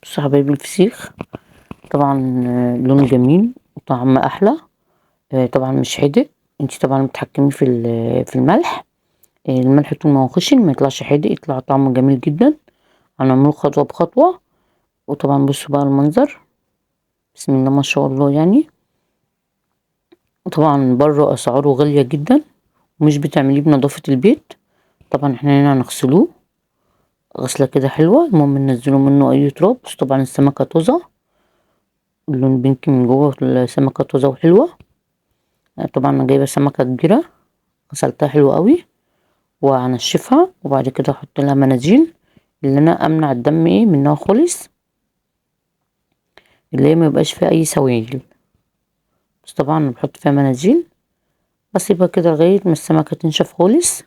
بصوا حبايبي الفسيخ طبعا لونه جميل وطعم احلى، طبعا مش حادق. انتي طبعا بتحكمي في الملح، الملح طول ما هو خشن ما يطلعش حادق، يطلع طعمه جميل جدا. هنعمله خطوة بخطوة. وطبعا بصوا بقى المنظر، بسم الله ما شاء الله يعني. وطبعا بره اسعاره غالية جدا ومش بتعمليه بنظافة البيت. طبعا احنا هنا هنغسلوه غسلة كده حلوة، المهم ننزله منه اي تراب. بس طبعا السمكة طازة، اللون بينك من جوه، السمكة طازة وحلوة. طبعا انا جايبة سمكة كبيرة غسلتها حلو قوي وهنشفها، وبعد كده احط لها مناديل اللي انا امنع الدم ايه منها خالص، اللي هي ما يبقاش فيها اي سوائل. بس طبعا بحط فيها مناديل، بسيبها كده لغاية ما السمكة تنشف خالص.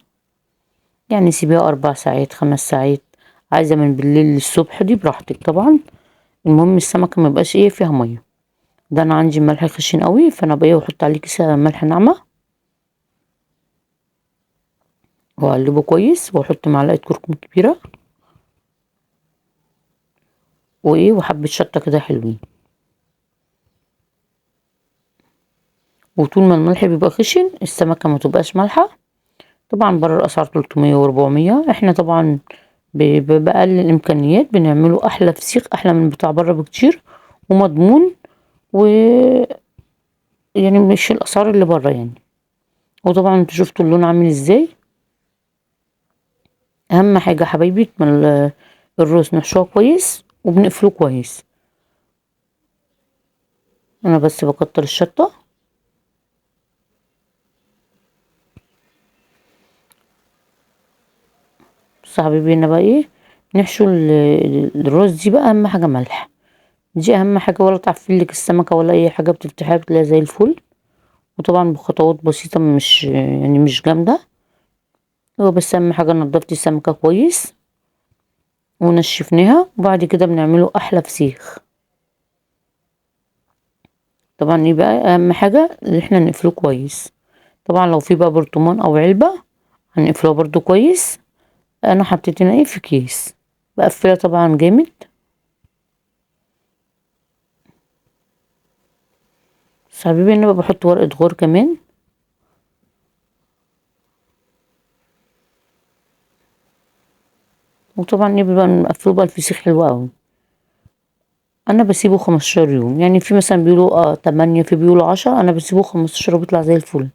يعني سيبيها 4 ساعات 5 ساعات، عايزة من بالليل للصبح دي براحتك طبعا. المهم السمكة ما يبقاش ايه فيها مية. ده انا عندي ملح خشن قوي، فانا بقى بحط عليه كيس ملح ناعمة واقلبه كويس، واحط معلقة كركم كبيرة وايه وحبة شطة كده حلوين. وطول ما الملح بيبقى خشن السمكة ما تبقاش مالحة. طبعا بره الاسعار 300 و400، احنا طبعا بأقل الامكانيات بنعمله احلى فسيخ، احلى من بتاع بره بكتير ومضمون، و يعني مش الاسعار اللي بره يعني. وطبعا انتوا شفتوا اللون عامل ازاي. اهم حاجة حبايبي الرز نحشوه كويس وبنقفله كويس. انا بس بكتر الشطة. بصوا حبايبي هنا بقى ايه نحشو الرز دي بقى، اهم حاجة ملح، دي اهم حاجة، ولا تعفن لك السمكة ولا اي حاجة، بتفتحيها بتلاقيها زي الفل. وطبعا بخطوات بسيطة، مش يعني مش جامدة، هو بس اهم حاجة نضفتي السمكة كويس ونشفناها، وبعد كده بنعمله احلى فسيخ. طبعا ايه بقى اهم حاجة اللي احنا نقفله كويس. طبعا لو في بقى برطمان او علبة هنقفلها برضو كويس. انا حطيت هنا ايه في كيس، بقفلها طبعا جامد. بس حبيبي انا بحط ورقة غار كمان. وطبعا ايه بيبقى مقفلة بقى الفسيخ حلو قوي. انا بسيبه 15 يوم، يعني في مثلا بيقولوا 8، في بيقولوا 10، انا بسيبه 15 وبيطلع زي الفل،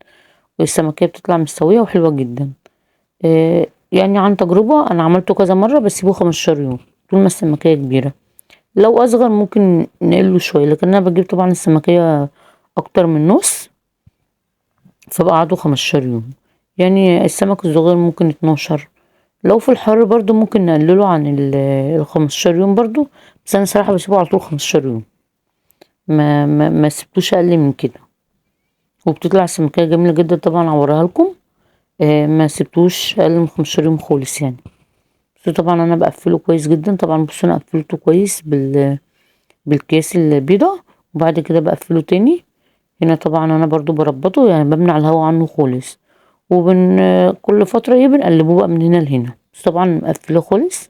والسمكية بتطلع مستوية وحلوة جدا. يعني عن تجربة انا عملته كذا مرة، بسيبه 15 يوم طول ما السمكية كبيرة. لو اصغر ممكن نقله شوية، لكن انا بجيب طبعا السمكية اكتر من نص، فبقعده 15 يوم. يعني السمك الصغير ممكن 12، لو في الحر برضو ممكن نقلله عن ال 15 يوم برضو، بس انا صراحة بسيبه على طول 15 يوم، ما سبتوش اقل من كده. وبتطلع السمكية جميلة جدا طبعا، هوريها لكم. ما سبتوش اقل من 15 يوم خالص يعني. بس طبعا انا بقفله كويس جدا. طبعا بصوا انا قفلته كويس بالكيس البيضة، وبعد كده بقفله تاني. هنا طبعا انا برضو بربطه، يعني بمنع الهواء عنه خالص، وبن كل فترة ايه بنقلبه بقى من هنا لهنا. بس طبعا مقفلة خالص.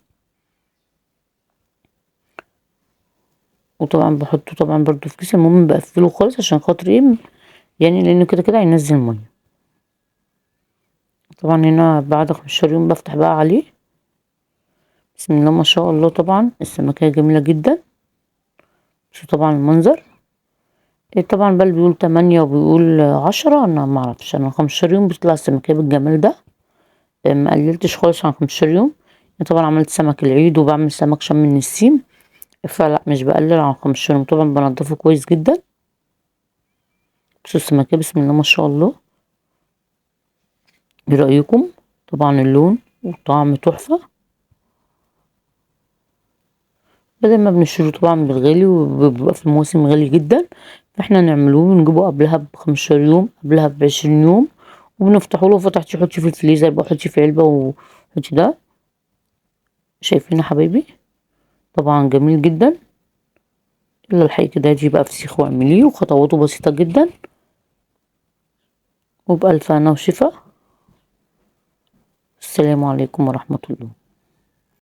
وطبعا بحطه طبعا برضو في كيس، المهم بقفله خالص عشان خاطر ايه يعني، لانه كده كده هينزل مية. طبعا هنا بعد 15 يوم بفتح بقى عليه. بسم الله ما شاء الله، طبعا السمكية جميلة جدا. شو طبعا المنظر. طبعا بقى اللي بيقول 8 وبيقول 10، انا ما اعرفش. انا 15 يوم بتطلع السمكية بالجمال ده، ما قللتش خالص عن 15 يوم. طبعا عملت سمك العيد وبعمل سمك شم النسيم، فلا مش بقلل عن 15 يوم. طبعا بنضفه كويس جدا. بصوا السمكية بسم الله ما شاء الله، ايه رأيكم؟ طبعا اللون والطعم تحفة. بدل ما بنشتريه طبعا بالغالي وبيبقى في المواسم غالي جدا، فاحنا نعملوه ونجيبه قبلها ب15 يوم، قبلها ب20 يوم، وبنفتحه له. فتحتي حطي في الفريزر بقى، حطي في علبة وحطي ده. شايفين يا حبايبي؟ طبعا جميل جدا. يلا الحقي كده هاتي بقى فسيخ واعمليه، وخطواته بسيطة جدا. وبألف هنا وشفا. السلام عليكم ورحمة الله.